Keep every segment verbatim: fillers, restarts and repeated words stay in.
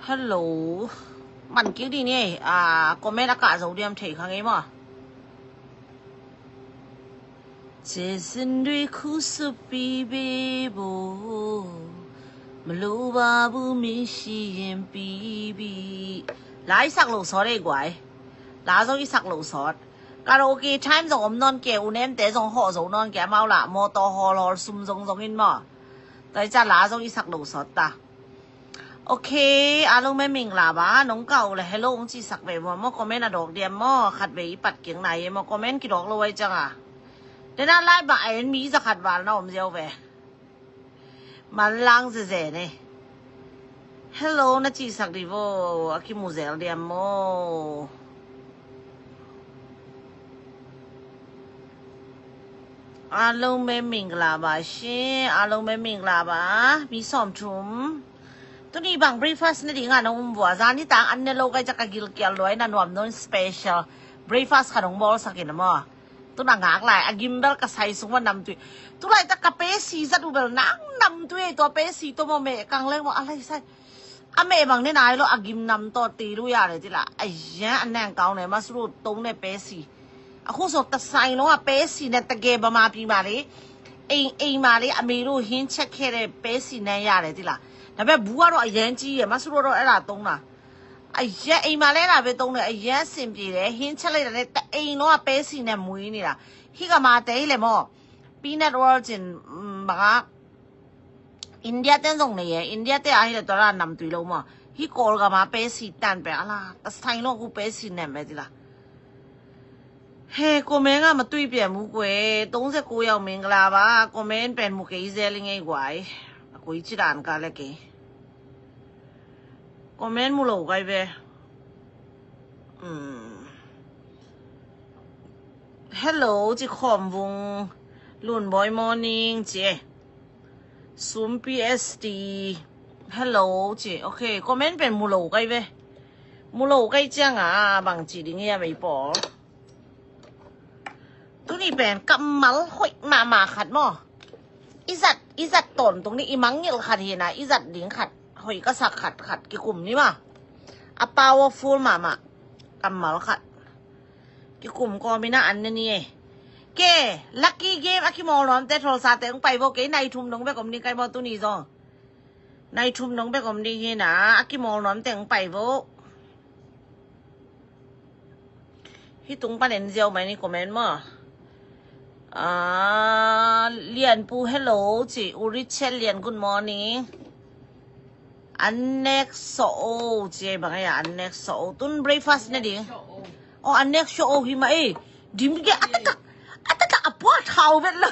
Hello. Man kik dih ni ei. A, comment a kah zo diam thei kha ngei maw? 这生对苦是比比不，没路吧不迷失眼比比。 La i sak lo sawt ei guai. La zong i sak lo sawt. Karaoke time zong om nawn kei, u nemte zong hawh zo nawn kei, amau lah mawtaw hawlhawl sum zongzong in maw. Tua i ca la zong i sak lo sawt ta. Ok, a lo me ming la ba, nong kau le hello ong ci sak ve vua maw, comment a dawk diam maw, khat ve i pat kiang nai e maw, comment kidawk lo ai ciang a. Dena lai ba a en mi za khat val na om ziau ve. Manlang zeze ne. Hello, na ci sak di vo, a kimu zel diam maw. A lo me ming la ba shi, a lo me ming la ba, mi sawm thum. Tuni bang breakfast na ding a na um vua, zani tang an ne lo kai cak a gilkial luai na nuam non special. Breakfast kha nong bawl sakin a maw. Tuna ngak lai, a gimbel ka sai sung wa nam tui. Tulai ta ka pesi zat u bel nang nam tui, tua pesi to maw me kang leng maw a lai sai. A meh bang ne nai lo a gim nam tawh ti lu ya le ti la. A ya a neng kau ne ma suru tong ne pesi. A khu so ta sai lo a pesi ne ta ge ba ma pi ma le. Ei, ei ma le a mi lu hin check he le pesi ne ya le ti la. Na be bua ro a yen ci ye ma suru ro e la tong na. A ya ei ma le la be tong ne a ya sim pi le hin check le ne ta ei lo a pesi ne mui ni la. Hi ka ma te hi le mo. Peanut World cin, mm, bang a India ten zong nei e, India te a hi le tua la nam tui lo maw. Hi Kawl gam a pesi tan pe a la, ta sai lo ku pesi nem e ti la. He, comment a ma tui pia mu kue, tong ze ku yau ming la ba, comment pen mu kei ze ling ei guai. A kui ci dan ka le kei. Comment mu lo kai ve. Hmm. Hello, ci Khawm Vung. Lun Boy morning, ci. Sum P S T. Hello, ci. Ok, comment pen mu lo kai ve. Mu lo kai ciang a, bang ci ding ia vei pawl. Tuni pen kammal hoih mahmah khat maw. I zat, i zat tawntung ni, i mangngilh khat hi na, i zat ding khat. Hoih ka sak khat khat kikum ni maw. A powerful mahmah kammal khat. Kikum kawm in a an ne ni e. Ke, lucky game a kimawl nuamte tholsate hong pai vo, kei nai thum dong bek om ding kai maw tuni zong. Nai thum dong bek om ding hi na, a kimawl nuamte hong pai vo. Hi tung pan en ziau mai ni comment maw. Ah, Lian Pu, hello, ci. U Richard Lian, good morning. An nek so o, ci bang ya, an nek so o. Tun breakfast na ding. Oh, an nek so o hi ma e. Dim ke atatak, atatak a pua thau vet lo.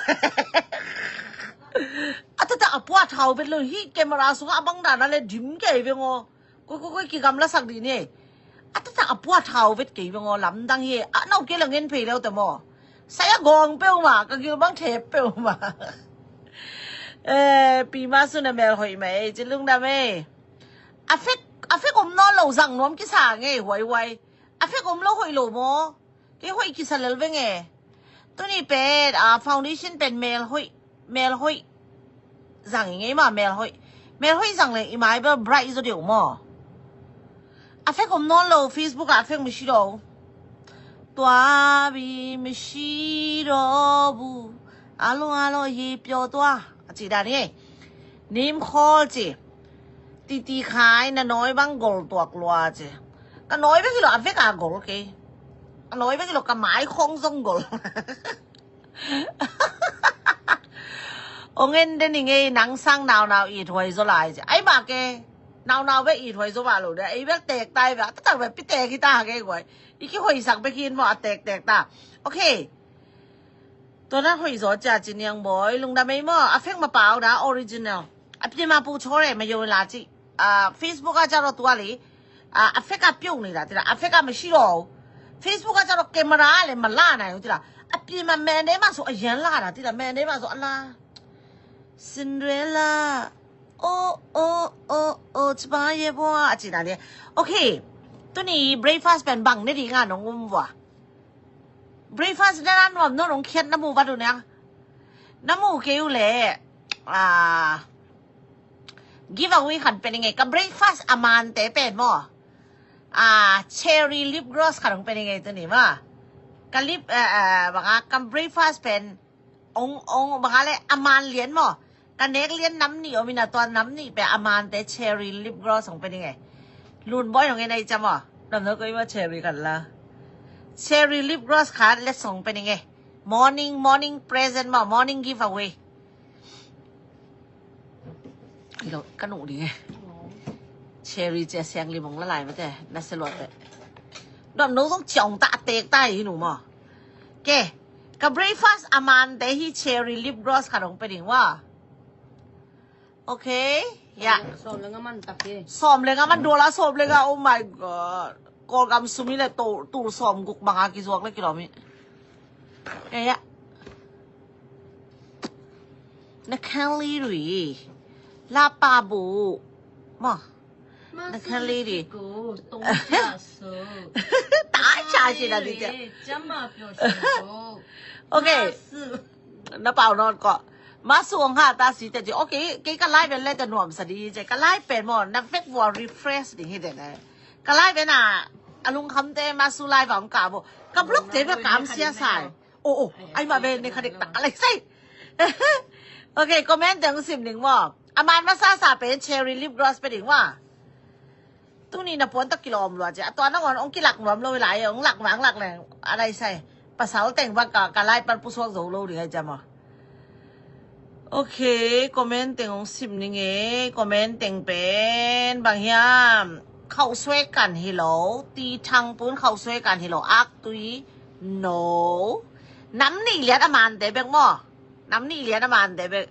Atatak a pua thau vet lo. Hi camera sunga abang dana le dim ke ve ngo. Koi, koi, koi, kigamla sak dih ni. A tata a pua thau vet kei beng aw, lamdang hi. A nau kei la ngen phei leu te maw. Saya gawng peuh ma, ka gil bang thep peuh ma. Eh, pi ma sun a mel hoih ma ei, ci lungdam ei. A fek, a fek om nawn lo zang nuam kisa ngei, huai huai. A fek om lo hoih lo maw. Kei hoih kisa lel veng e. Tuni pen, ah, foundation pen mel hoih, mel hoih. Zang i ngei ma mel hoih. Mel hoih zang le i mai bel bright zaw deuh maw. A fek om nawn lo, Facebook ah a fek mi si lo. Tua bi mi si lo bu. Alo, alo, yi pio tua. A ci dan hi. Nim khawl ci. Titi khai na nawi bang gol tuak lua ci. Ka nawi bek hi lo a vek a gol kei. A nawi bek hi lo ka mai khong zong gol. Ong en den i ngei nang sang naunau it huai zaw lai ci. Ai ma ke. Naunau bek it huai zaw va lo de. Ei bek tek tai bek. Tatak bek pi tek hi ta ha ke guai. I ki hoih sak bek hin maw a tek tek ta. Okay. Tua na hoih zaw cia ci niang bawi, lungdam ei maw, a fek ma pau da original. A pi ma pu chaw re ma yo la ci. A Facebook a cia ro tua li. A, a fek a piu ni da ti da, a fek a ma si lo. Facebook a cia ro camera le ma la na yo ti da. A pi ma mende ma so a yan la da ti da, mende ma so a la. Cinderella. Oh, oh, oh, oh, ci ba ye bo a ci da le. Okay. Tuni breakfast pen bang ne di nga nong um vua. Breakfast na nuam no nong khiat na mu va du niang. Na mu kei u le. Ah, Giveaway khat pe ning e, ka breakfast a mante pen maw. Ah, cherry lip gloss khat hong pe ning e tuni maw. Ka lip, ah, ah, bang a, ka breakfast pen ong, ong, bang a le a man lian maw. Ka nek lian nam nih om in a, tua nam nih pe a mante cherry lip gloss hong pe ning e. Lun Boy hong en a i cam maw. Nam no ko i maw cherry khat la. Cherry lip gloss khat le song pe ning e. Morning, morning present maw, morning giveaway. Ilo, ka nuh ding e. Cherry cia siang limong la lai mate, na se luat te. Dom no zong ciong ta a tek ta hi nu maw. Ke, ka breakfast a mante hi cherry lip gloss khat hong pe ding wa. Okay, ya. Sawm le nga man tak e. Sawm le nga man dola, sawm le nga, oh my God. Kawlgam sum hi le tul, tul sawm guk bang a kizuak le kilawm hi. Ya, ya. Na khan li ri. La pa bu. Maw. Na khan li ri. Ta cha si la di te. Okay. Na pau nawn ko. Masu ong ha ta si te ci. Okay, kei ka live en le te nuam sa di ci. Ka live pen maw, na vek vua refresh ding hi te ne. Ka live en a, a lungkham te masu live a ong ka bo. Ka blog te ba kam sia sai. Oh, oh, ai ma be ne kha dek ta lai sai. Okay, comment te ong sim ning maw. A man masa sa pen cherry lip gloss pe ding wa. Tuni na puan tak kilawm lua ci. A tua nangawn ong kilak nuam lo lai, ong lak vang lak leng. A lai sai. Pasal teng bang ka, ka lai pan pusuak zo lo ding ai cam a. Okay, comment teng ong sim ning e. Comment teng pen bang hiam. Khauh sue kan hi lo. Ti thang pun khauh sue kan hi lo. Ak tui no. Nam nih lian a mante bek maw. Nam nih lian a mante bek.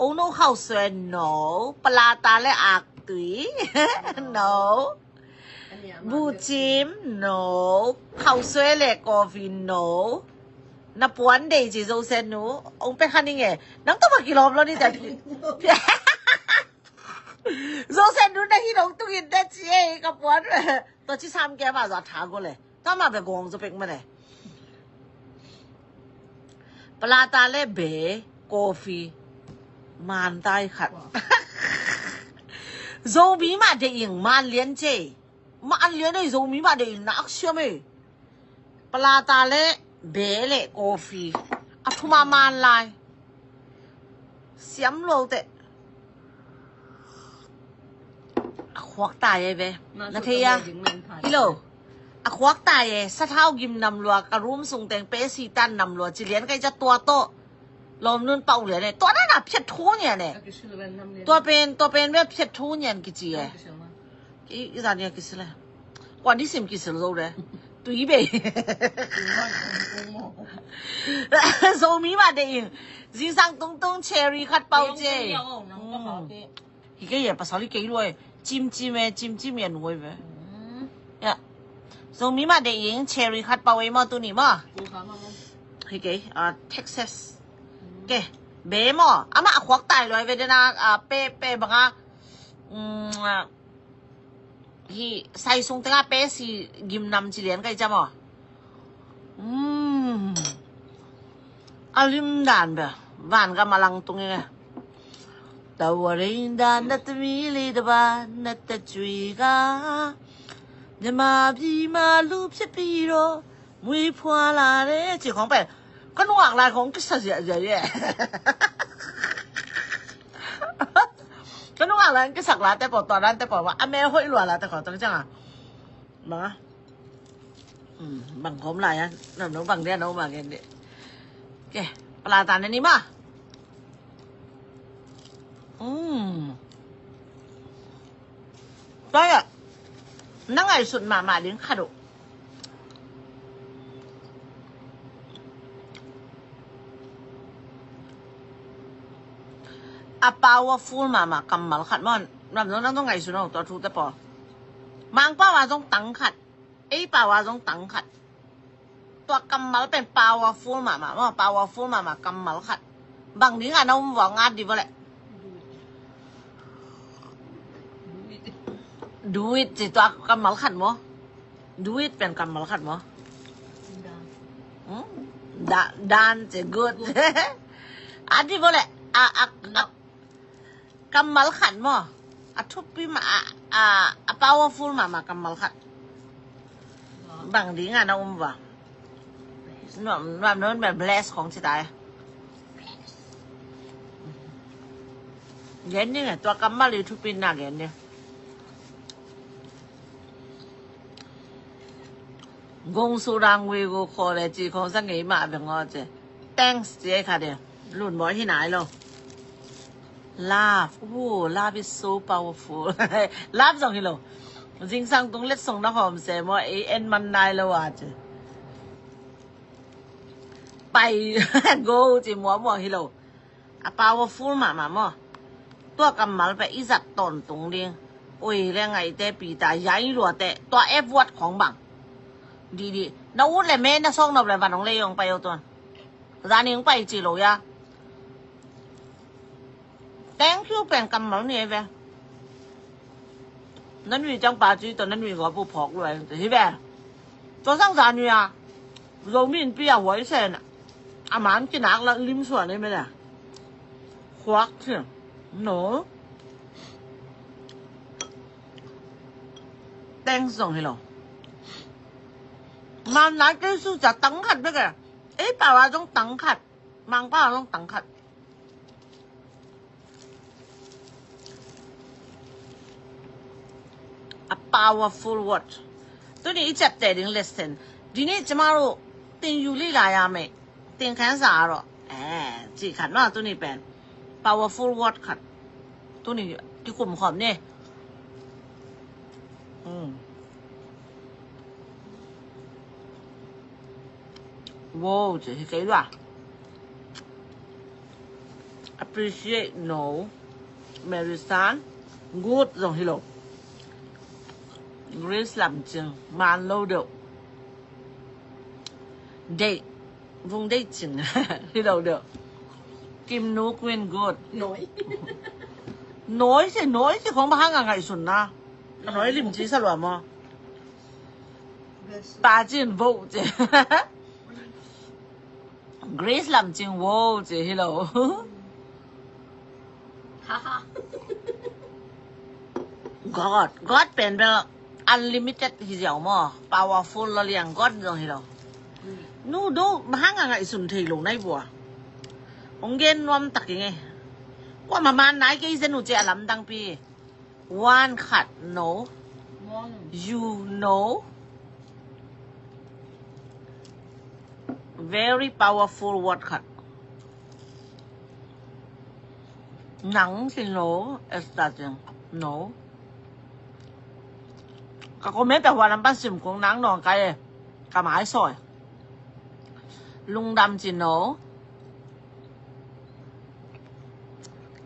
Ong no khauh sue no. Palata le ak tui. No. Bu cim no. Khauh sue le coffee no. Na puan dei ci Zosen nu. Ong pe khan ning e. Nang tawh ma kilawm lo ni ta. Zosen nu na hi nong tungin ta ci e ka puan. Tua ci sam ke ma za tha go le. Tama be gong zo pek mane. Palata le be coffee. Man tai khat. Zomi ma de ing man lian ce. Man lian ei Zomi ma de ing na ak siam ei. Palata le be le coffee. A thuma man lai. Siam lo te. A khuak tai e ve. Na thei a. Hi lo. A khuak tai e. Sathau gim nam lua, ka room sung teng pe si tan nam lua. Ci lian kai ca tua to. Lom nun pau lian e. Tua na na phiat thu nian e. Tua pen, tua pen ve phiat thu nian kici e. I, i zan nian kici le. Kuan di sim kici lo le. Tui be. Zomi ma de in. Zingsang tung tung cherry khat pau ce. Hi kei e, pasal hi kei lua e. Cim cim e, cim cim e nuai ve. Ya. Zomi ma de in cherry khat pau e maw tuni maw. Hi kei, a, Texas. Ke, be maw. Ama a khuak tai lua ve dena, a, pe, pe bang a. Mm, a, Hi sai sung tenga pe si gim nam ci lian kai cam aw. Mm. A lim dan bia van ka malang tung inge. Tawaring dan na tami li da ba na ta cui ka. Jama bi ma lu pia pi ro. Mui phua la re ci khong pen ka nungak lai khong kisa ziahziah e. Ka nungak lai kisak la te paw, tua dan te paw, a me hoih lua la te khong tang ciang a. Bang a. Bang khom lai a. Nam no bang dia no ma gen de. Ke, pala ta ne ni ma. Tua ia na ngaihsut mahmah ding khat uh. A powerful mahmah kammal khat maw. Ram zong nang zong ngaihsun aw tua thu te pawl. Mang pau a zong tang khat. Ei pau a zong tang khat. Tua kammal pen powerful mahmah maw, powerful mahmah kammal khat. Bang ding a na um vua ngat di vua leh. Do it ci tua kammal khat maw. Do it pen kammal khat maw. Dan ci good. A di vua leh a, a, a kammal khat maw. A thupi mah a, a, a powerful mahmah kammal khat. Bang ding a na um va. Nuam nuam nuam bless khong ci tai. Gen ding e, tua kammal i thupi na gen ding. Gong su dang wi gu kho le ci khong sa ngei mah beng aw ci. Thanks ci e kha de. Lun bawi hi nai lo. Love. Oh, love is so powerful. Love zong hi lo. Zingsang tung letsong na hawm se maw, ei en man nai lo a ci. Pai go ci muamuang hi lo. A powerful mahmah maw. Tua kammal pen i zat tawntung ding. Oi le ngaihte pita yai luate. Tua F word khong bang. Didi. Na ut le me na sawk nop le van hong lei hong pai o tuan. Zaning pai ci lo ya. Thank you pen kammal ni e ve. Na nui ciang pa ci tawh na nui gawp uh phawk lua hi ve. Tua sang zan nui a Zomi innpi a huai sen a man kinak la lim suan ei mene. Khuak ci. No. Thanks zong hi lo. Man nai kei su ca tang khat bek e. Ei pau a zong tang khat. Mang pau a zong tang khat. A powerful word. Tuni i ciapteh ding lesson. Dini cimaru tin yu li lai a mei. Tin khen sa aro. Eh, ci khat ma tuni pen. Powerful word khat. Tuni kikum khawm ni. Hmm. Wow, ci hi kei lua. Appreciate no. Mary San. Good zong hi lo. Grace Lam Cing. Man lo deuh. Date. Vung date cing. Hi lo deuh. Kim Nu Queen good. Noi. Noi ci, noi ci khong ba hang a ngaihsun na. Ka noi lim ci sa lua maw. Pa cin vote ci. Grace Lam Cing wow ci hi lo. God, God pen bel unlimited hi ziau maw. Powerful lo liang God zong hi lo. Nu do hang a ngaihsun thei lo nai bua. Hong gen nuam tak i ngei. Kua maman nai kei zen uh ci a lamdang pi. One khat no. You know. Very powerful word khat. Nang ci no, Esther Cing. No. Ka comment a huan lam pan sim kung nang nong kai e. Ka mai soi. Lungdam ci no.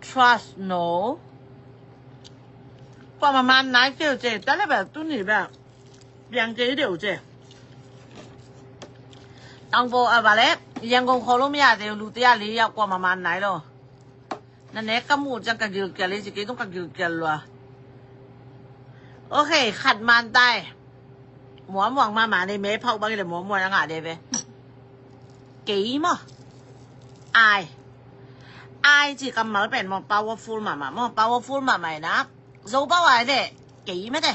Trust no. Kua maman nai keu ce, ta le bel tuni bel. Biang kei deuh ce. Tangvo a vale, Yangon kholum ya deuh lu te ya li ya kua maman nai lo. Na nek ka mu ciang ka gilkial i ci kei tung ka gilkial lua. Ok, khat man tai. Muamuang mama nei me phau bang i le muamuang a ngah de ve. Kei maw. Ai. Ai ci kammal pen maw powerful mama maw powerful mama i na. Zo pau ai le. Kei mate.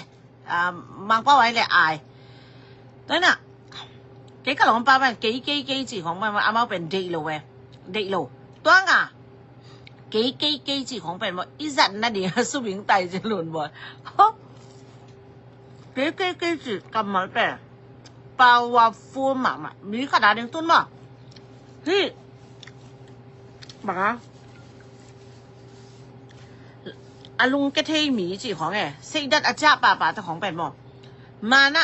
Mang pau ai le ai. Tua na. Kei ka lawm pau pen kei kei kei ci khong pen amau pen deih lo ve. Deih lo. Tua nga. Kei kei kei ci khong pen maw i zat na ding a subing tai ci lun bawl. Kei kei kei ci kammal pen powerful mahmah. Mi khat a ding tun maw. Hi. Bang a. A lungke thei mi ci khong e. Seidat a ciah pahpah te khong pen maw. Mana.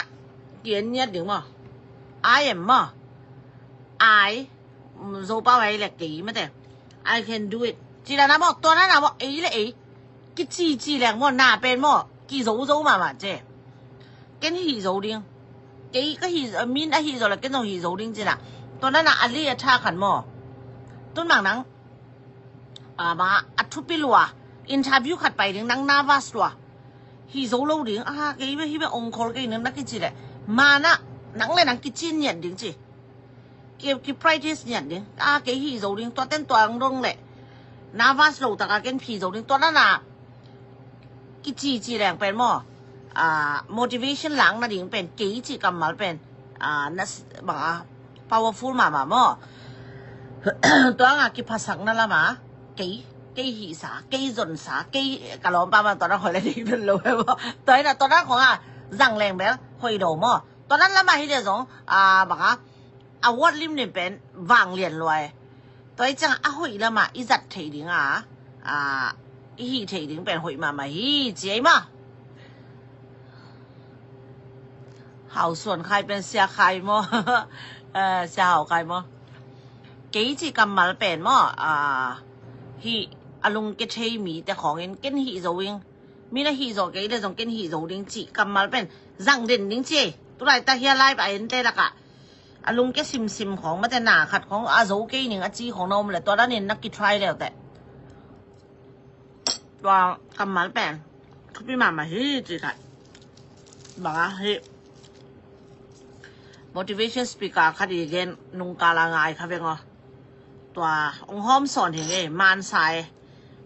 Kian niat ding maw. I am maw. I. Zo pau ai le kei mate. I can do it. Ci la na maw. Tua na na maw. Ei le ei. Kici ci leng maw na pen maw kizo zo mahmah ce. Ken hih zo ding. Kei ka hih min a hih zo le ken zong hih zo ding ci na. Tua na na a li a tha khan maw. Tun mang nang a ma a thupi lua. Interview khat pai ding nang nervous lua. Hih zo lo ding a kei be hih be ong khol kei nang na kici le. Ma na nang le nang kici niat ding ci. Ki, ki practice niat ding. A kei hih zo ding tua ten tua ang dong le. Nervous lo taka ken hih zo ding tua na na. Kici ci leng pen maw, ah, motivation lak nading pen kei ci kammal pen, ah, na s- bang a powerful mahmah maw. Tua nga kiphasak na lama kei, kei hihsa, kei zonsa, kei ka lawmpa man tua na hoih le ding dun lo maw. Tua ina tua na khong a zang leng bel hoih lo maw. Tua nan lama hi le zong, ah, bang a a word limlim pen vanglian lua e. Tua i ciang a hoih lama i zat thei ding a, a i hih thei ding pen hoih mahmah hi ci ei maw. Hau suan khai pen sia khai maw. Eh, sia hau khai maw. Kei ci kammal pen maw, a hih a lungke thei mite khawngin ken hih zo ing. Mi na hih zawh kei le zong ken hih zo ding ci kammal pen zang den ding ci ei. Tulai ta hia live a ente lakah a lungke simsim khawng mate na khat khawng a zo kei ning a ci khawng na om le tua danin na kitry leuteh. Tua kammal pen thupi mahmah hi ci khat. Bang a hi motivation speaker khat i gen nungkal a ngai kha veng aw. Tua ong hawm sawn hi ngei mansa e.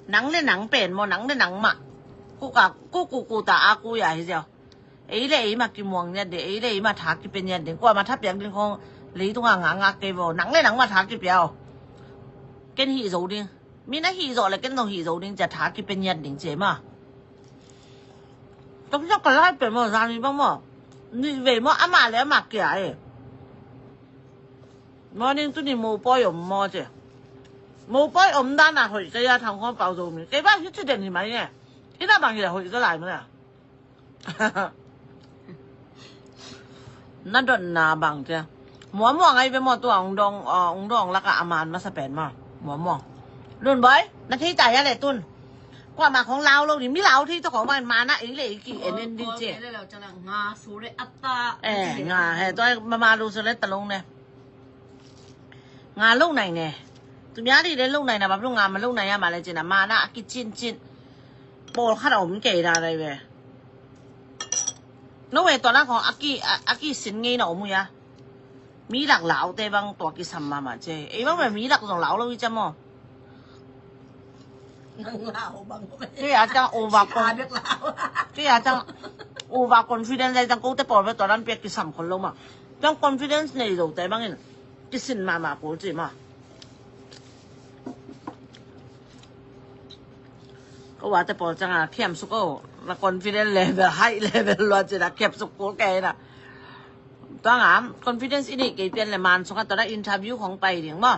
Nang le nang pen maw, nang le nang mah. Kuka kukuku ta a kuya hi ziau. Ei le ei mah kimuang niat ding, ei le ei mah tha kipia niat ding. Kua mah tha piak ding khong leitunga ngakngak kei vaw. Nang le nang mah tha kipia aw. Ken hih zo ding. Mi na hih zawh le ken zong hih zo ding cia tha kipia niat ding cia mah. Toksak ka lai pe maw, zani bang maw. Nih vei maw, amah le amah kia e. Morning tuni mopawi om maw cia. Mopawi om dana hoih kei a thang khawng pau zo mi. Kei bang hih ci den hi mai nge. Hih na bang hih a hoih ka lai maw na. Na dotna bang cia. Muamuang ai ve maw tua ong dong, ong dong laka a man masa pen maw. Muamuang. Lun boy, na thei ta hia le tun. Kua ma khong lau lo ni, mi lau thei to khong ma na ei le ei ki en en di cia. Nga su le ata. Eh, nga he to ma ma lu su le talong ne. Nga lo nai ne. Tumia di le lo nai na bab lu nga ma lo nai a ma le cin a ma na a ki cin cin. Pawl khat a om kei da dai ve. No ve tua na khong a ki, a, a ki sin ngei na om ui a. Mi lak lau te bang tua ki sam ma ma ce. Ei bang ve mi lak zong lau lo i ca maw. Nang lau bang. Kei a cang over con. Kei a cang over confidence lai cang ko te pawl ve tua dan pek ki sam khol lo ma. Cang confidence nei lo te bangin. Kisin mahmah kul ci maw. Ko wa te pawl canga khiam suk o. Na confident level, high level lua ci na khiam suk kul kei na. Tua nga confidence i neih kei pian le man sunga tua na interview khong pai ding maw.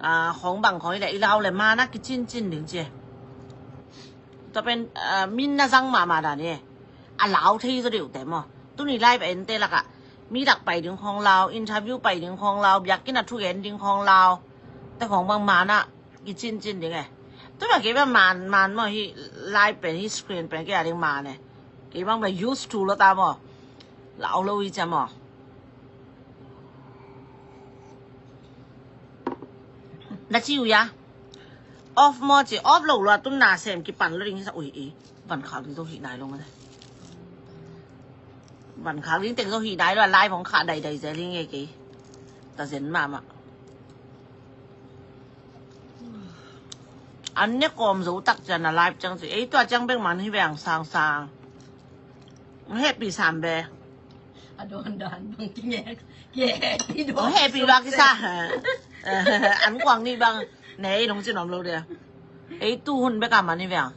Ah, khong bang khong i le i lau le man a kicin cin ding ci. Tua pen, ah, min na zang mahmah dan hi. A lau thei zaw deuh te maw. Tuni live a ente lakah mi lak pai ding khawng lau, interview pai ding khawng lau, biakinn a thugen ding khawng lau. Te khawng bang man ah i cincin ding e. Tuma kei bang man, man maw hi live pen hi screen pen kei a ding man e. Kei bang bang used to lo ta maw. Lau lo i cia maw. Na ci uh ia. Off maw ci, off lo lua tun na sem kipan lo ding hi sa ui i. Van khak ding zo hi nai lo mah. Van khak ding teng zo hi nai lo, live hong khah daidai zel hi ngei kei. Ta zen mahmah. An ne kawm zo tak cian a live ciang ci. Ei tua ciang bek man hi veng sangsang. Hehpih sam be. A dawn dan bang kingek. Kihehpih dawn. Hehpih bang kisa. An kuang nih bang. Nei nong ci nuam lo dia. Ei tu hun bek a man hi veng.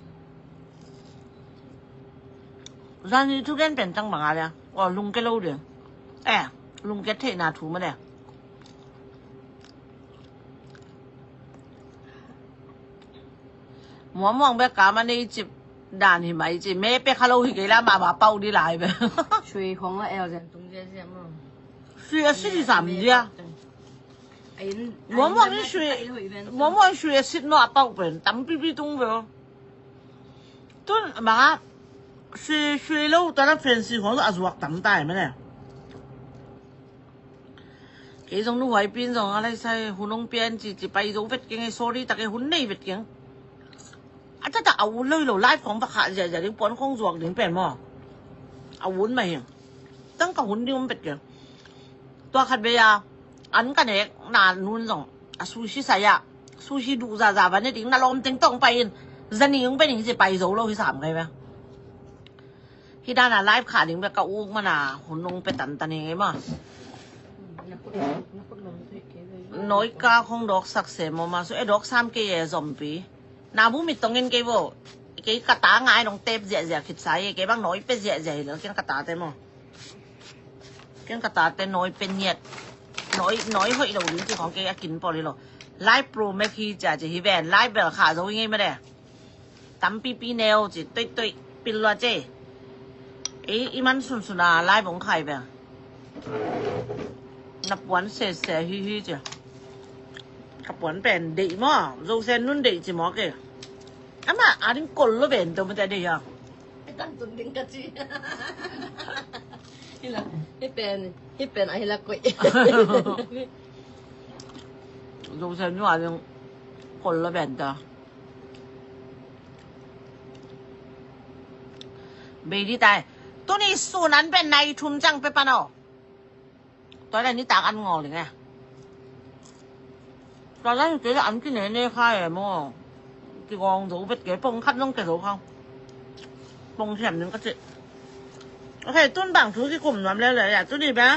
Zani thugen pen tang bang a dia. Aw lungke lo dia. Eh, lungke theihna thu mah dia. Muamuang bek ka ma nei cip dan hi mai ci. Me pe kha lo hi kei la ma ba pau di lai be. Sui khong la el zen tung je je mo. Sui a sit hi sam dia. Muamuang ni sui, muamuang sui a sit mo a pau pen tam pipi tung be. Tun ma sui, sui lo ta na fancy khong a zuak tam tai ma ne. Kei zong nu huai pin zong a lai sai hun hong pian ci ci pai zo vet keng e, sorry tak e, hun nei vet keng. A tata a un lo hi lo live khong va khah zia zia ding puan khong zuak ding pen maw. A un mah hi. Tang ka hun ding om vet keng. Tua khat vei a an ka nek na nun zong a sushi sai a sushi duh za za va ne ding na lawm teng tong pai in. Zani hong pen in ci pai zo lo hi sam kai ve. Hih dan a live khah ding bek ka uk man a hun nong pia tantan hi ngei maw. Nawi ka khong dawksak se maw ma su e, dawk sam kei e zompi. Na bu mit tong in kei bo. Kei ka ta ngai nong tep ziahziah khit sa hi, kei bang nawi pia ziahziah hi lo ken ka tate maw. Ken ka tate nawi pia ngiat. Nawi, nawi hoih lo ding ci khong kei a kin pawl hi lo. Live pro mek hi cia ci hi ven, live bel khah zo hi ngei mah de. Tampipi neu ci toitoih pil lua ci. Ei, i man sunsun a live bong khai bel. Na puan sese hi hi ci. Ka puan pen deih maw, Zosen nun deih ci maw kei. Ama a ding kol lo ven to mate deih a. Kan tun ding ka ci. Hila, hi pen, hi pen a hila koih. Zosen nun a ding kol lo ven to. Bei di tai. Tuni sun an pen nai thum cang pe pan o. Tua le nitak an ngol ding e. Tua le kei an kine ne kha e maw. Kigong zo bet kei pong khat nong kei zo kha. Pong thiam ning ka ci. Ok, tun bang thu kikum nuam leu leu ya, tuni be.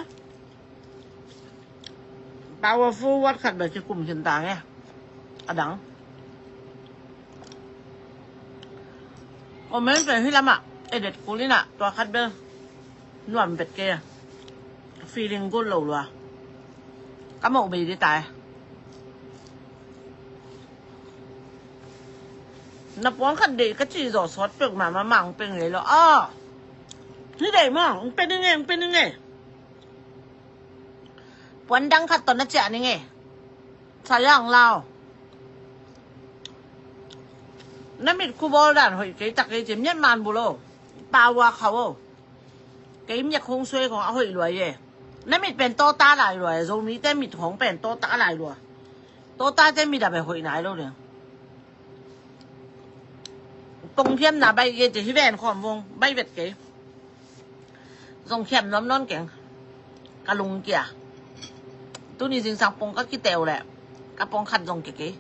Powerful word khat bel kikum khin ta nge. A dang. Comment pen hih lamah edit kul in ah, tua khat bel nuam bet kei a. Feeling good lo lua. Ka moh bei di tai. Na puan khat deih ka ci zaw sawt pek mah, mah mang pek ngei lo. Ah. Ni deih mah, ng pe ni ngei, ng pe ni ngei. Puan dang khat tawh na ciah ning e. Sayang lau. Na mit khu bawl dan hoih kei tak kei ci miat man bu lo. Pawa khau o. Kei miat khong suai khong a hoih lua ye. Na mit pen tawta lai lua ye. Zomite mit khong pen tawta lai lua. Tawtate mit a pen hoih nai lo ding. Pong thiamna bai kei ci hi ven khawm vong bai vet kei. Zong khiam nuam nawn keng. Ka lung kia. Tuni zingsang pong ka kiteu le. Ka pong khat zong kia kei.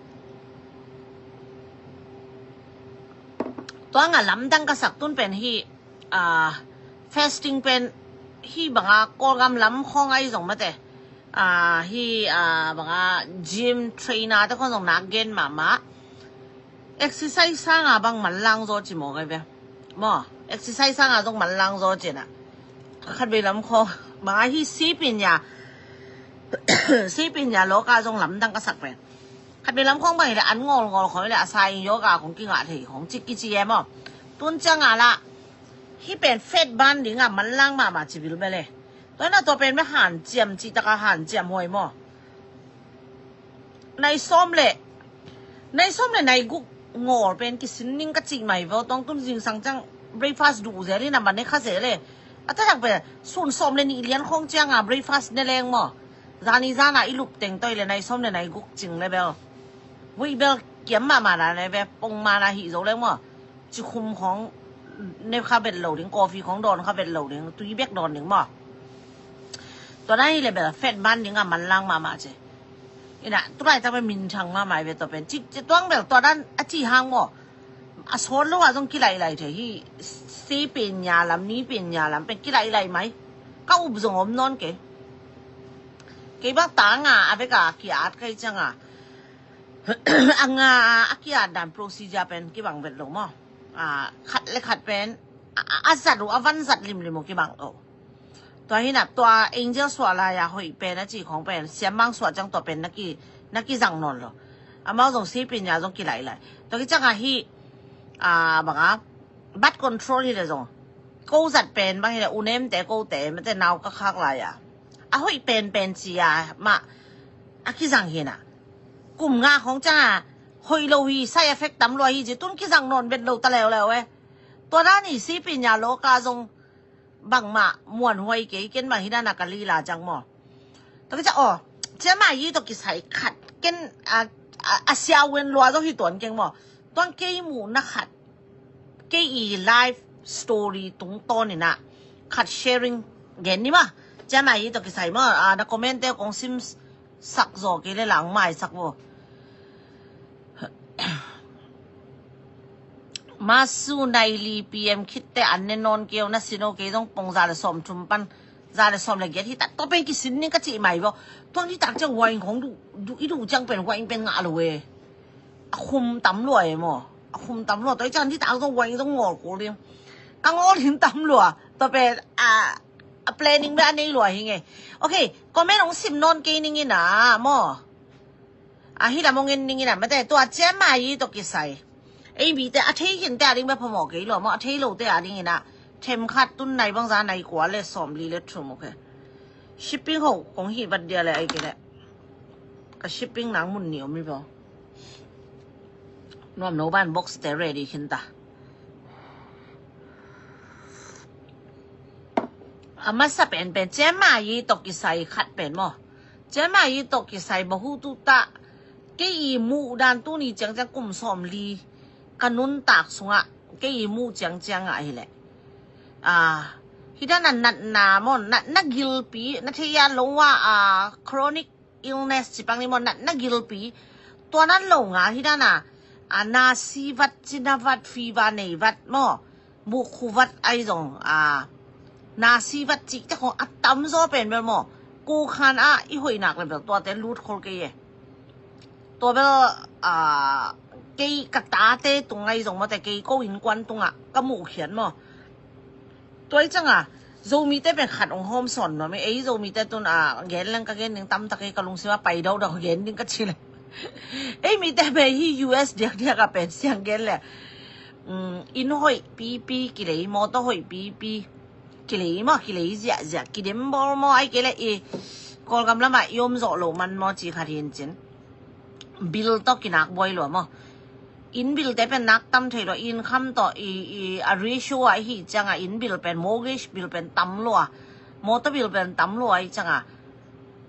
Tua nga lamdang ka sak tun pen hi. Ah, fasting pen hi banga Kawlgam lam khong ai zong mate. Ah, hi, ah, banga gym trainer te khong zong nak gen mahmah. Exercise sanga bang manlang zaw ci maw kai ve. Maw, exercise sanga zong manlang zaw ci na. Khat vei lam khaw. Banga hi sipin ya. Sipin ya loka zong lamdang ka sak pen. Khat vei lam khong bang hi le an ngol ngol khong hi le a sa in yoga khong kingah thei khong cik kici e maw. Tun cianga la. Hi pen fat ban dinga manlang mahmah ci bil bel e. Tua na tua pen me han ciam ci taka han ciam huai maw. Nai sawm le nai sawm le nai guk ngol pen kisin ning ka cih mai vo tong tun zingsang cang breakfast duh zel in a man ne kha zel e. A tatak pen sun sawm le nih lian khong cianga breakfast ne leng maw. Zani zana i lup teng toi le nai sawm le nai guk cing le bel. Vui bel kiam mahmah na le bel pong mana hih zo leng maw. Ci khum khong ne kha bet lo ding, coffee khong dawn kha bet lo ding, tui bek dawn ding maw. Tua dan hi le bel fat ban ding a manlang mahmah ci. Ina tulai tak bel minthang mahmah i ve tua pen ci, ci tuang bel tua dan a ci hang maw. A sawt lo a zong kilailai thei hi. Si pen nya lam, ni pen nya lam pen kilailai mai. Ka up zong om nawn kei. Kei bang ta nga a vek a ki-at kai cianga. A nga a ki-at dan procedure pen kibang vet lo maw. A, khat le khat pen a, a, a zat uh, a van zat limlim uh kibang lo. Tua hi na, tua angel suah lai a hoih pen a ci khong pen siammang suah ciang tua pen na ki, na kizang nawn lo. Amau zong sipin ya zong kilailai. Tua ki cianga hi, a, banga birth control hi le zong ko zat pen bang hi le unemte kote mate nau ka khak lai a, a hoih penpen ci a mah a kizang hi na. Kum nga khong cianga hoih lo hi, side effect tam lua hi ci tun kizang nawn vet lo ta leuleu e. Tua dan hi sipin ya loka zong bangmah muanhuai kei ken mah hi na na ka lila ciang maw. Tua kicia aw, cia mah hi tua kisai khat ken a, a, a siawen lua zong hi tuan keng maw. Tuan kei muhna khat kei i life story tungtawn ina khat sharing gen ni maw. Cia mah hi tua kisai maw, a, na comment te kong sim sak zaw kei le lang mai sak vo. Masu nai li P M khit teh an ne nawn kei o, na sin o. Kei zong pong za le sawm thum pan za le sawm le giat hi ta. Tua pen kisin ning ka cih mai bo. Tua nitak ciang wine khong duh, duh, i duh ciang pen wine pen ngah lo e. A khum tam lua e maw. A khum tam lua. Tua i ciang nitak zong wine zong ngawl kul ding. Ka ngawl ding tam lua. Tua pen a, a planning bek a nei lua hi nge. Ok, comment hong sim nawn kei ning in a maw. A hi lam hong en ning in a, mate, tua ciang mai i tawh kisai. Ei mite a thei khin te a ding bek phamawh kei lua maw, a thei lo te a ding in a. Themkhat tun nai bangza nai kua le sawm li le thum, ok. Shipping ho kong hi vat dia le ai kei le. Ka shipping nang mun ni om i bo. Nuam no ban box te ready khin ta. A masa pen pen ciang mai i tawh kisai khat pen maw. Ciang mai i tawh kisai bahu tu ta. Kei i muh dan tuni ciang ciang kum sawm li ka nuntak sungah kei i muh ciang ciang ah hi leh. A, hi dan a natna maw, na, na gilpi, na thei a lo a, a, chronic illness ci pang ni maw, na, na gilpi. Tua nan lo nga hi dan a, a, nasi vat, cina vat, fever nei vat maw. Bukhu vat ai zong, a, nasi vat cih te khong a tam zaw pen bel maw. Ko khan a i hoih nak le bel tuate lut khol kei e. Tua bel, a, kei ka tate tung ai zong mawte kei ko innkuan tungah ka muh khian maw. Tua i ciang a, Zomite pen khat hong hawm sawn nuam e, ei Zomite tun a, gen leng ka gen ding tam tak e, ka lungsim a pai daudau gen ding ka ci le. Ei mite pen hi U S diakdiak a pen siang gen le. Um, inn hoih pipi kilei, mawtaw hoih pipi kilei maw, kilei ziahziah, kidem bawl maw, ai kei le i Kawlgam lamah i om zawh loh man maw ci khat hi in cin. Bill tawh kinak buai lua maw. Inn bill te pen nak tam thei lua, income tawh i, i, a ratio a i hih ciang a inn bill pen, mortgage bill pen tam lua, mawtaw bill pen tam lua i ciang a.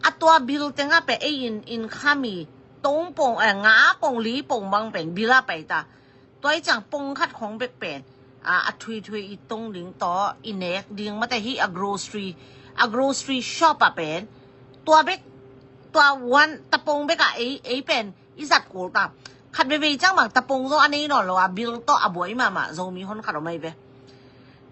A tua bill teng a pen ei in, income i tong pong, eh, nga pong li pong bang pen bill a pai ta. Tua i ciang pong khat khong bek pen, a, a thuithui i tong ding tawh i nek ding mawte hi a grocery, a grocery shop a pen. Tua bek, tua one tapong bek a ei, ei pen i zat kul ta. Khat veivei ciang bang tapong zaw a nei nawn lo a, bill tawh a buai mahmah Zomi hon khat om ai ve.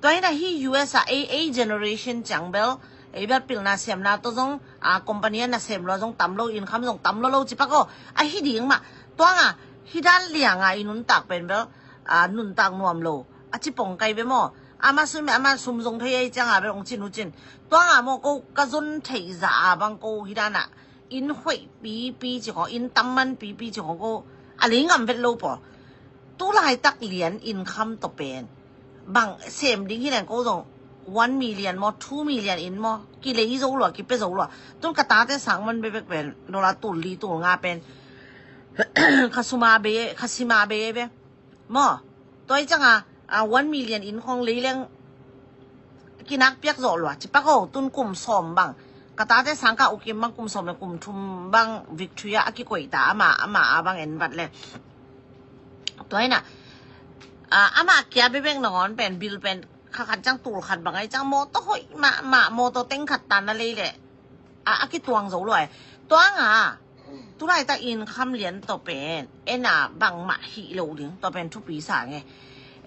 Tua hi na hi U S a ei, ei generation ciang bel, ei bel pilna siamna tawh zong, a, company a na sem lua zong tam lo, income zong tam lo lo ci pak aw. A hi ding mah. Tua nga, hi dan liang a i nuntak pen bel, a, nuntak nuam lo. A ci pong kai ve maw. Ama sum, ama sum zong thei ei ciang a bel ong cin uh cin. Tua nga maw ko ka zon thei za a bang ko hi dan a. Inn hoih pipi ci khong, inn tamman pipi ci khong ko a lei ngam vet lo paw. Tu laitak lian income tawh pen bang sem ding hi leng ko zong one million maw, two million in maw, kilei zo lua, kipia zo lua. Tun ka tate sang man bekbek pen dollar tul li tul nga pen kha sima be, kha sima be be. Maw, tua i ciang a, a, one million in khong lei leng kinak piak zawh lua ci pak aw. Tun kum sawm bang, ka tate sang ka ukim bang kum sawm le kum thum bang Victoria a kikoih ta, ama, ama a bang en vat le. Tua hi na, a, ama kia bekbek nangawn pen bill pen kha khat ciang tul khat bang ai ciang mawtaw hoih mahmah, mawtaw teng khat tan a lei le. A, a kituang zo lua e. Tua nga, tu laitak income lian tawh pen en a bangmah hih lo ding, tua pen thupi sa nge.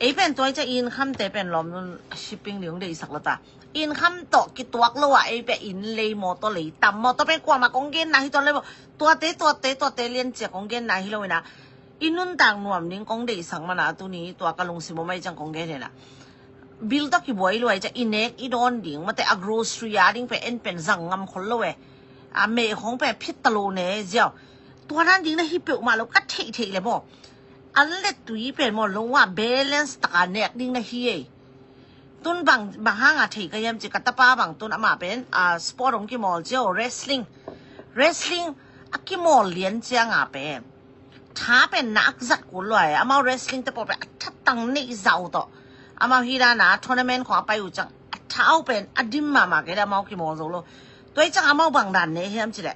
Ei pen tua i ciang income te pen lawm nun shipping ding deihsak lo ta. Income tawh kituak lo a ei pen inn lei, mawtaw lei tam maw, tua pen kuamah kong genna hi tuan lei maw. Tuate, tuate, tuate lian cia kong genna hi lo in a. I nuntak nuam ding kong deihsak man a tuni tua ka lungsim om ai ciang kong gen hi na. Bill tawh kibuai lua i ciang i nek i dawn ding mawte a grocery a ding pen en pen zang ngam khol lo e. A meh khong pen phit ta lo ne ziau. Tua dan ding na hi peuhmah lo ka theih theih le maw. An le tui pen maw lo a balance taka nek ding na hi ei. Tun bang, bang hang a thei ka hiam ci ka tapa bang tun amah pen, a, sport hong kimawl cia aw, wrestling. Wrestling a kimawl lian ciang a pen tha pen nak zat kul lua e. Amau wrestling te pawl pen a thatang neih zau tawh. Amau hi dan a tournament khong a pai uh ciang a thau pen a dim mahmah kei le amau kimawl zo lo. Tua i ciang amau bang dan ne hiam ci le.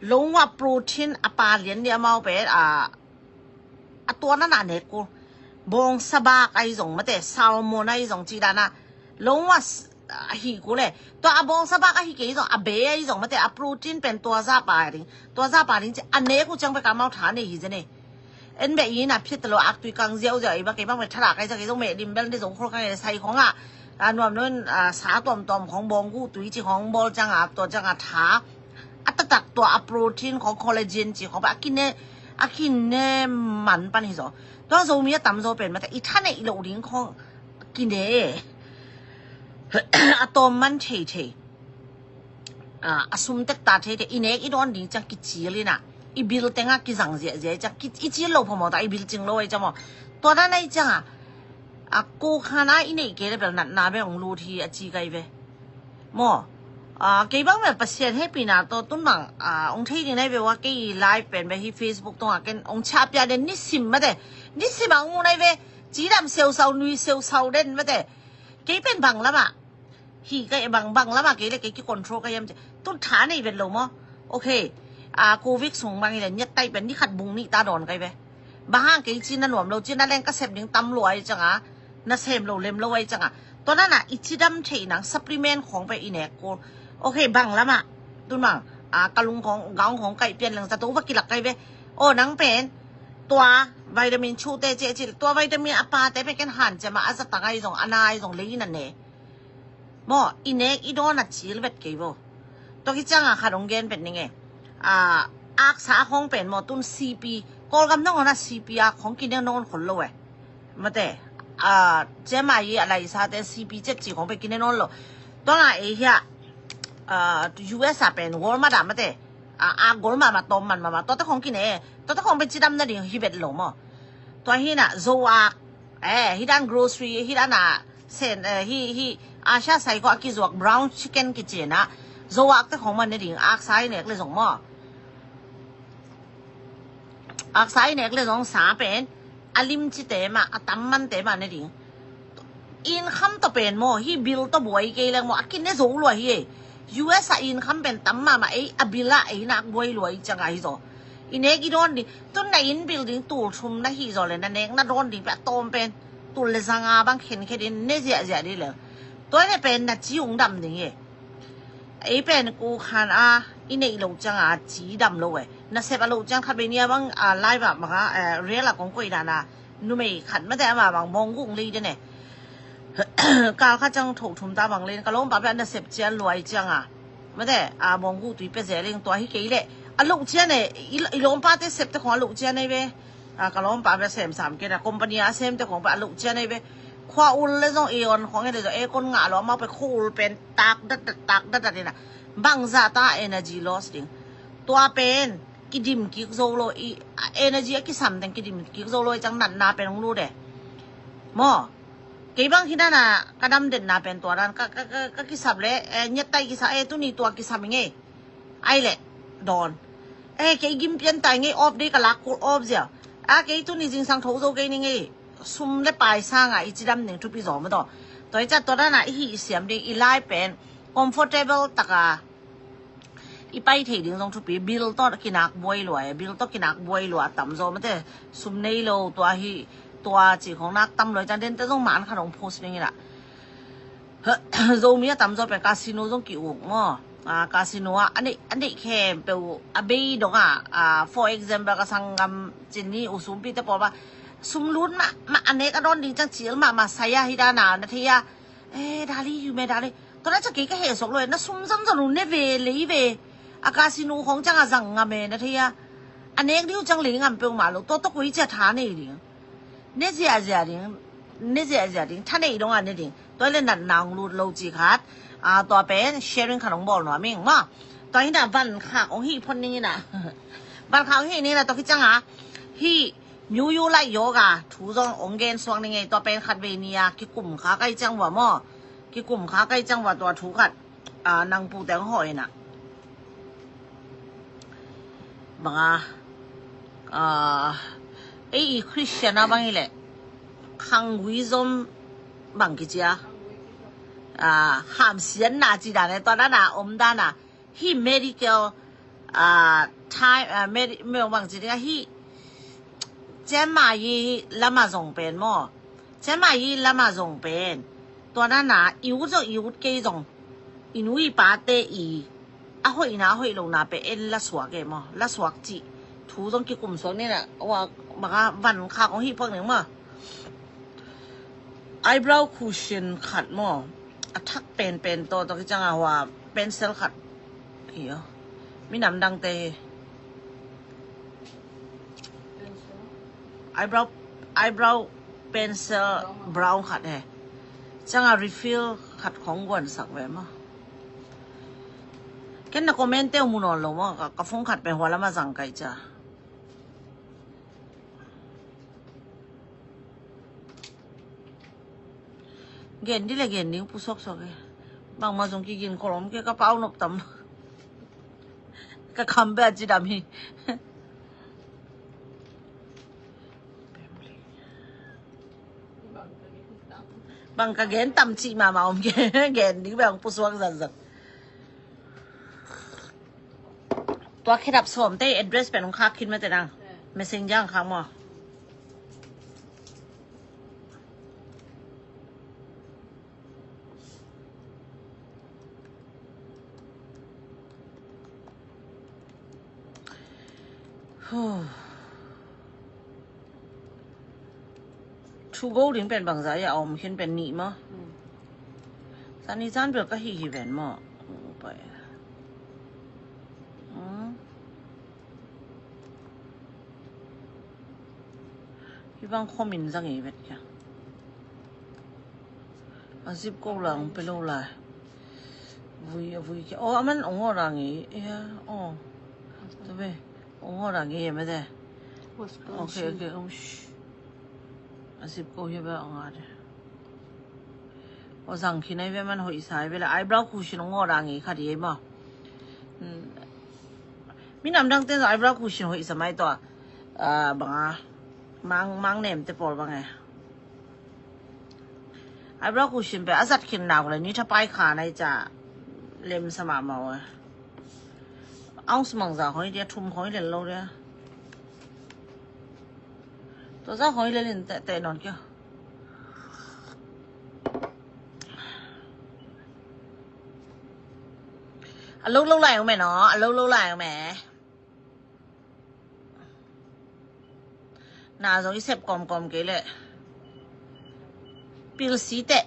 Lo ngua protein a pa lian ni amau pen a, a tua na na nek kul. Bawngsa bak ai zong mate, salmon ai zong ci dan a. Lo ngua a hih kul e. Tua a bawngsa bak a hih kei zong, a be ai zong mate, a protein pen tua za pa ding. Tua za pa ding ci a nek uh ciang pen ka amau tha nei hi zen e. En beh ina phit lo, aktui kang ziauziau, ei bang kei bang beh thadah kai ciang kei zong meh dim bel ni zong khol kang ei sai khong ah. A nuam nun a sa tuamtuam khong bawngguh tui ci khong bawl ciang a tua ciang a tha a taktak tua a protein khong collagen ci khong beh a kine a kine man pan hi zaw. Tua Zomi a tamzaw pen mate i thaneih loh ding khong kine a tawm man theithei. A sum tek ta theithei, i nek i dawn ding ciang kicil ina i bil tengah kizang ziahziah ciang i cil lo phamawh ta i bil cing lo ai ciang maw. Tua dan ai ciang a a ko khan a i neih kei le bel natna beh hong lut hi a ci kai ve. Maw, a kei bang beh Pasian hehpihna tawh tun bang a hong thei ding nai ve ua kei i live pen beh hi Facebook tungah ken hong chiahpia den nisim mate. Nisim a hong mu nai ve. Cidam seusau nui seusau den mate. Kei pen bang lamah hi kai bang bang lamah kei le kei ki control kai hiam ci tun tha nei vet lo maw. Okay. A covid sung bang hi le niat tai pen ni khat bung nih ta dawn kai ve. Bang hang kei ci na nuam lo ci na leng ka sep ding tam lo ai ciang a na sem lo lem lo ai ciang a tua nana i cidam thei nang supplement khong pe i nek kul. Okay bang lamah tun bang a ka lung khong gaung khong kai pian leng zato va kilak kai ve. O nang pen tua vitamin chute ci ci tua vitamin a pate pe ken han ciam a a za tangai zong a nai zong lei na ne. Maw i nek i dawn a cil vet kei vo. Tua ki ciang a khat hong gen vet ning e. A aksa khong pen maw tun C P Kawlgam nong hon a C P a khong kine nawn khol lo e. Mate a ciama i a laisate C P cet ci khong pe kine nawn lo. Tua nga ei hia a U S a pen Walmart a mate a a gol mama tawm man mama tuate khong kine tuate khong pe cidam na ding hi vet lo maw. Tua hina zo ak eh hi dan grocery hi dan a sen eh hi hi Asia sai ko a kizuak brown chicken kici na zo ak te khong man ne ding aksa i nek le zong maw. Aksa i nek le zong sa pen a lim ci te ma a tam man te ma ne ding. Income tawh pen maw hi bill tawh buai kei leng maw a kine zo lua hi e. U S a income pen tam mama ei a bill a ei nak buai lua i ciang a hi zaw. I nek i dawn ding tun na inn building tul thum na hi zaw le na nek na dawn ding pe a tawm pen tul le zanga bang khenkhe din ne ziahziah ding le tua ne pen na ci ung dam ding e. Ei pen ko khan a i neih loh ciang a ci dam lo e. Na sep a loh ciang khat bei ni a bang a live ah bang a eh, rel a kong koih dan a numei khat mate ama bang bawngguh lei den e. Kal khat ciang tho thum ta bang lei ka lawmpa pe a na sep cian luai ciang a mate a bawngguh tui pe zel ing tua hi kei leh a loh cian e. I lawmpa te sep te khong a loh cian ei ve. A ka lawmpa bia sem sam kei na company a sem te khong bia a loh cian ei ve. Khua ul le zong i on khong ei le zong e kon ngah lo amau pe khua ul pen tak dat dat tak dat dat ina bangza ta energy loss ding. Tua pen kidim kik zo lo i energy a kisam teng kidim kik zo lo i cang natna pen hong lut e. Maw kei bang hi dana ka dam detna pen tua dan ka kisap le niat tai kisap e tuni tua kisap i ngei. Ai le dawn e kei gim pian tai ngei off dei ka lak kul off zia. A kei tuni zingsang tho zo kei ni ngei sum le pai sanga i cidam ning thupi zaw ma daw. Tua i cat tua dana i hi i siam ding i lai pen comfortable taka i pai thei ding zong thupi bill tawh kinak buai lua e bill tawh kinak buai lua tam zaw mate sum nei lo tua hi tua ci khong nak tam lua i can den te zong man khan hong post ding ina. Zomi a tamzaw pen casino zong ki-uk maw? Casino ah a neih khempeuh a bei dong ah, for example ka sanggam cin ni u sumpite pawl ba sum lut mah mah a nek a dawn ding ciang cil mah mah sai a hi dana na thei a. E dali yume dali tua na ciang kei ka heh suak lo e na sum zon zon uh ne ve lei ve. A casino khong ciang a zang ngam e na thei a. A nek ding uh ciang lei ngam peuhmah lo tua tua koi cia tha nei ding. Ne ziahziah ding ne ziahziah ding tha neih dongah ne ding. Tua le natna hong lut lo ci khat. Tua pen sharing khat hong bawl nuam ing maw? Tua hina van khak hong hih phot ning ina. Van khak hong hih ning ina tua khit cianga hih New Year lai yoga thu zong hong gen suak ning ei tua pen khat vei ni-a kikum kha kai ciang vua maw? Kikum kha kai ciang vua tua thu khat. Nang pute hong hawh ina. Banga ei i Christian a bang hi leh khangguizom bang kicia. Hamsianna ci dana tua dana om dana hi medical time bang ci dinga hi. Cianmai lama zong pen maw? Cianmai lama zong pen tua dana i ut zong i ut kei zong i nu i pate i a hoihna a hoih lona pe en la suak e maw? La suak cih thu zong kikum suak nina. Bang a van khak hong hih phot ning maw. Eyebrow cushion khat maw. A thak penpen tawh tawh kiciang a hua pencil khat. Hi aw. Minam dangte hi. Eyebrow, eyebrow pencil brown khat hi. Ciang a refill khat khong guansak ve maw. Ken na comment te uh mu nawn lo maw. Ka, ka phone khat pen hua lam a zang kai cia. Gen di le gen ding pusuaksuak e. Bangmah zong kigin khol om kei, ka pau nop tam. Ka kham beh a cidam hi. Bang ka gen tam cih mahmah om kei. Gen ding beh hong pusuak zatzat. Tua khedap sawmte address pen hong khak khin mate nang. Messenger hong khak maw. Huh. Thu go ding pen bangzah a om khin pen nih maw. Sani zan bel ka hih hi ven maw. Pai. Hmm. Hi bang khomin zang i vet kia. A zip ko lang pe lo lai. Vui a vui kia. Oh, aman ong orang i. Ya, oh. Tabe. Ong orang i ya mede. Okay, okay. Oh, shh. A zip ko hi ba ong ade. Aw zang khin ai ve man hoih sa ai ve le eyebrow cushion ong aw ra ngei khat i ei maw. Minam dangte zong eyebrow cushion hoih sa mai tawh. Banga mang, mang nemte pawl bang e. Eyebrow cushion pe a zat khin nak le ni thapai kha nai ca lem sa mahmah aw. Ounce mang za khoi dia, thum khoi lel lo dia. Tua za khoi lel in teh teh nawn kia. A lo lo lai ong me no, a lo lo lai ong me. Na zong i sep kawmkawm kei leh. Pilsi teh.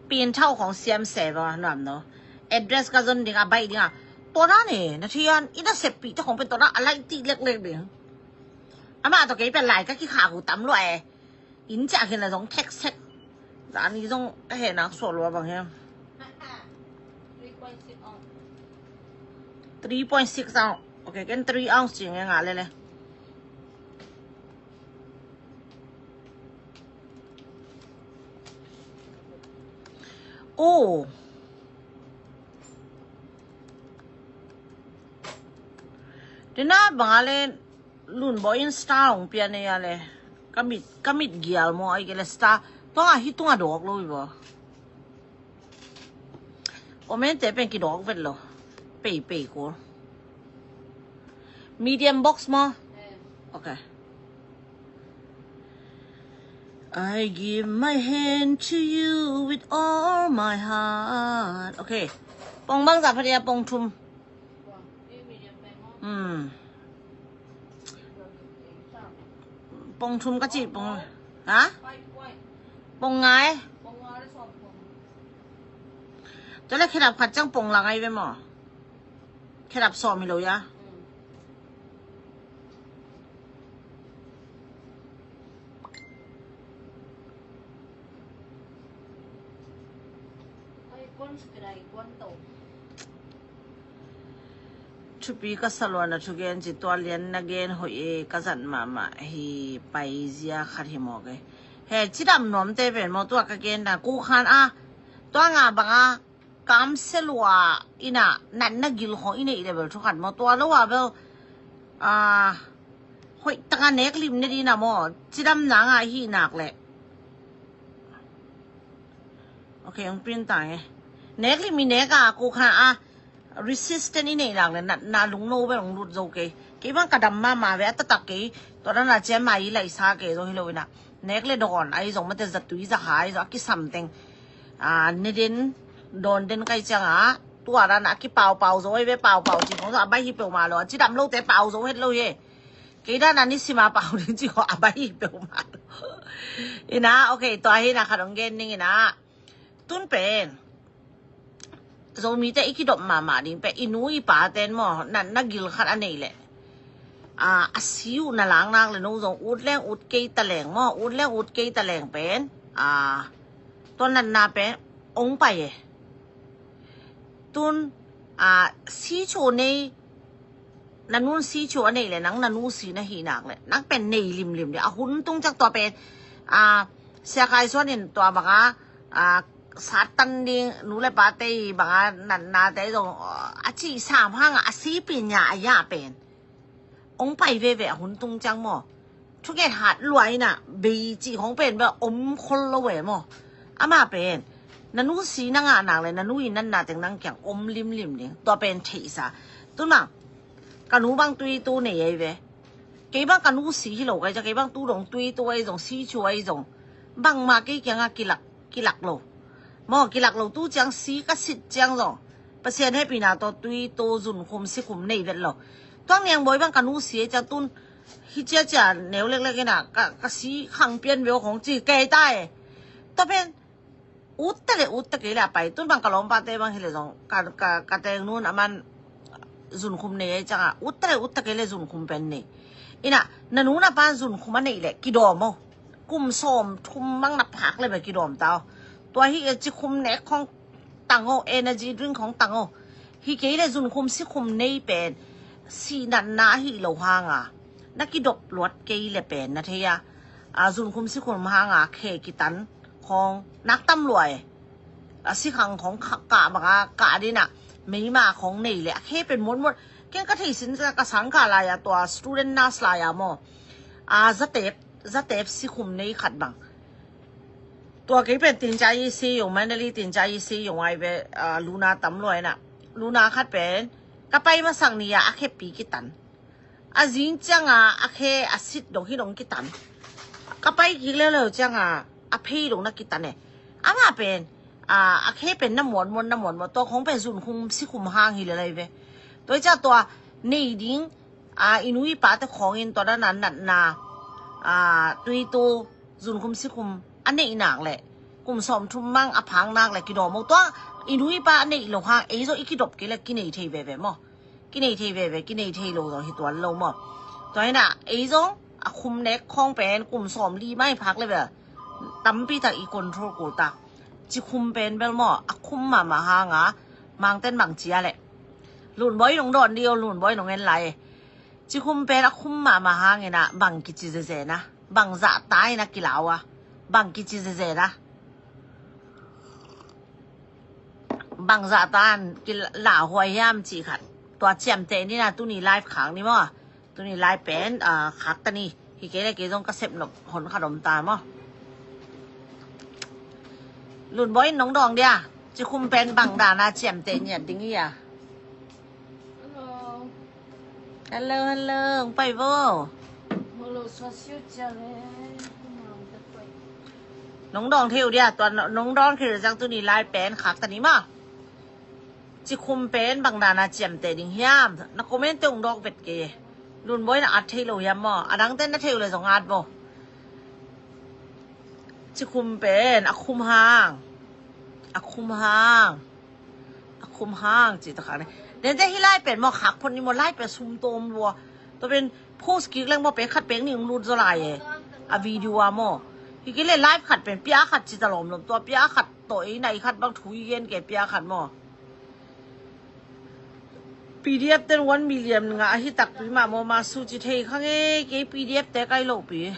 Pin thau khong siam se ba nuam no. Address ka zon ding a baih ding a. Tua dan e, na thian, i na sep pi te khong pen tua dan a laih tih leklek ding. Amah tawh kei pen lai ka kikhak uh tam lua e. Inn ciah khin la zong thek sek. Zani zong ka heh nak suah lua bang hiam. Three point six ounce. Okay, ken three ounce ci nge ngah lele. Oh. Tena bang a le Lunbawi in star hong pia nei a le. Ka mit, ka mit gial maw ai ke le star. Tua ngah hi tunga dawk lo i baw. Comment te pen kidawk vet lo. Pei pei ko. Medium box maw. Okay. I give my hand to you with all my heart. Okay. Pong bang za phadia pong thum. Hmm. Pong thum ka ci pong. Ha? Pong ngai. Tua le khedap khat ciang pong la ngai ve maw. Khedap sawm hi lo ya. Thupi ka sa lua na thugen ci tua lian na gen hoih e ka zat mahmah hi paizia khat hi mawk e. He cidam nuamte pen maw tua ka gen na ku khan a tua nga banga kamsia lua ina natna gil khong i neih le bel thukhat maw tua lo a bel a hoih taka nek lim ne dina maw cidam nanga hi nak le. Okay, hong print ta nge. Nek lim i nek a ko kha a resistant i neih nak le natna lungno bel hong lut zo kei. Kei bang ka dam mama ve a tatak kei. Tua dana cia mai i laihsa kei zo hi lo ina. Nek le dawn ai zong mate zatui zahai zong a kisam teng. A ne den dawn den kai cianga tua dana a kipaupau zo ai ve paupau ci khong zo a bai hi peuhmah lo a cidam lote pau zo het lo hi. Kei dan a ni sima pau ding ci kho a bai hi peuhmah. Ina, okay, tua hi na khat hong gen ning ina. Tun pen Zomite i kidop mahmah ding pen i nu i pa ten maw, na, na gil khat a neih leh, a, a si uh na lak nak leh no zong ut leng ut kei ta leng maw, ut leng ut kei ta leng pen, a, tua natna pen ong pai e. Tun, a, si cho nei, na nun si cho a neih leh nang na nu si na hih nak leh nang pen nei limlim ding. A hun tung ciang tua pen, a, Sia Khai Suan in tua bang a, a, Satan ding nu le pate i bang a natnate zong, a, a cih sam hang a, a si pi nya a ya pen ong pai veve a hun tung ciang maw. Thugen hat luai na bei cih khong pen bel om khol lo ve maw. Amah pen na nu si na ngah nak leh na nu i natna teng nang kiang om limlim ding. Tua pen theihsa. Tun bang ka nu bang tui tu nei ei ve. Kei bang ka nu si hi lo kai ciang kei bang tu dong tui tu ei zong si chu ei zong bangmah kei kiangah kilak, kilak lo. Maw, kilak lo tu ciang si ka sit ciang zong Pasian hehpihna tawh tui tu zunkhum sikhum nei vet lo. Tuang Niang Bawi bang ka nu si ei ciang tun hi ciacia neu leklek ina ka, ka si khang pian veu khong ci kei ta e. Tua pen ut ta le ut ta kei le a pai. Tun bang ka lawmpate bang hi le zong ka, ka, ka teng nun a man zunkhum nei ei ciang a ut ta le ut ta kei le zunkhum pen nei. Ina na nu na pan zunkhum a neih le kidawm o. Kum sawm thum mang na phak le be kidawm ta o. Tua hi e cikhum nek khong tang o, energy drink khong tang o. Hi kei le zunkhum sikhum nei pen si natna hi lo hang a na kidop luat kei le pen na thei a. A, zunkhum sikhum hang a khe kitan khong nak tam luai. A, sikhang khong kah bang a kah ding a meima khong nei le a khe pen muatmuat. Keng ka thei sin ka sang ka lai a tua student nurse lai a maw. A, zatep, zatep sikhum nei khat bang. Tua kei pen tin ca i si yong, Mandalay tin ca i si yong ai ve, a, luna tam luai na. Luna khat pen ka pai masak ni a a khe pi kitan. A zing ciang a a khe a sit dong hi dong kitan. Ka pai kik leuleu ciang a a phei dong na kitan e. Amah pen, a, a khe pen na muatmuat, na muatmuat. Tua khong pen zunkhum sikhum hang hi le lai ve. Tua i ca tua nei ding, a, i nu i pate khong in tua dan a natna, a, tui tu zunkhum sikhum a neih nak le kum sawm thum mang a phak nak le kidawm o. Tua i nu i pa a neih lo hang ei zong i kidop kei le kinei thei veve maw. Kinei thei veve, kinei thei lo zong hi tuan lo maw. Tua hi na ei zong a khum nek khong pen kum sawm li mai phak le bel tampi tak i control kul ta. Cikhum pen bel maw a khum mahmah hang a Mangten bang cia le Lunbawi nong dawn di o, Lunbawi nong en lai e. Cikhum pen a khum mahmah hang ina bang kici zeze na, bang zahta ina kilau a, bang kici zeze na, bang zahta in kilau huai hiam cih khat. Tua ciamteh ni na tuni live khak ni maw. Tuni live pen, a, khak ta ni. Hi kei le kei zong ka sep nop hon khat om ta maw. Lunbawi nong dawng dia. Cikhum pen bang dan a ciamteh ngiat ding hi a. Hello, hello, hong pai vo. Nong dawng thei uh dia, tua nong dawng thei uh ciang tuni live pen khak ta ni maw. Cikhum pen bang dan a ciamteh ding hiam. Na comment te hong dawk vet kei. Lunbawi na at thei lo hiam maw. A dangte na thei uh le zong at vo. Cikhum pen a khum hang. A khum hang. A khum hang ci ta khak ni. Dente hi lai pen maw khak phot ni maw lai pen sum tawm lua. Tua pen post kik leng maw pen khat pen ning lut zaw lai e. A video a maw. Hi kei le live khat pen pia khat ci ta lawmlawm tua pia khat tawh ei nai khat bang thu i gen kei pia khat maw. P D F ten one million ngah ahi takpi mah maw, ma su ci thei kha ngei kei P D F te kai lo pi.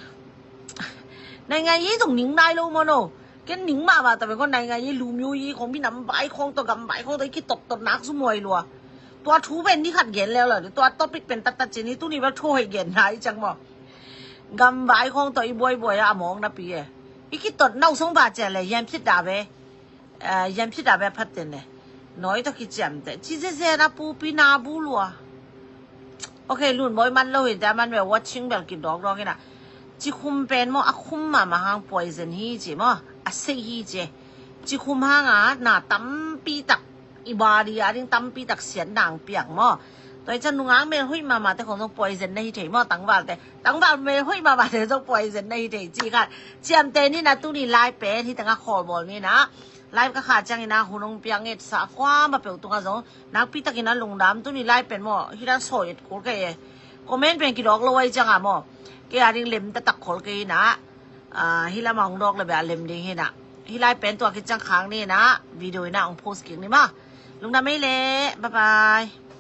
Nai ngai i zong ning nai lo maw no. Ken ning mah mah ta pen ko nai ngai i lu myo i khong mi nam bai khong to gam bai khong to i kitot tot nak su muai lua. Tua thu pen ni khat gen leo la tua topic pen tat tat ci ni tuni bel thu hei gen nai cang maw. Gam bai khong to i buai buai a mong na pi e. I kitot nau song ba cia le yam sit da ve. Yam sit a bia phat ten le. Noi tawh kiciamteh ci zeze na pupi na bu lua. Okay, Lunbawi man lo hi te a man ve watching bel kidawkdawk hi na. Cikhum pen maw a khum mahmah hang poison hi ci maw a sei hi ci. Cikhum hang a na tampi tak i body a ding tampi tak siat nang piak maw. Tua hi ciang nungak mel hoih mahmah te khong zong poison na hi thei maw, tangval te. Tangval mel hoih mahmah te zong poison na hi thei ci khat. Ciamteh ni na, tuni live pen hi tangah khawl bawl ni na. Live ka kha ciangin a hun hong piak nget sa kuamah peuh tungah zong nakpi takin a lungdam. Tuni live pen maw, hi dan sawi et kul kei e. Comment pen kidawk lo ahi ciangah maw, kei a ding lem taktak khol kei hi na. Hi lamah hong dawk le beh a lem ding hi na. Hi live pen tua khit ciang khak ni na, video in a hong post kik ni maw. Lungdam ei le, bye bye.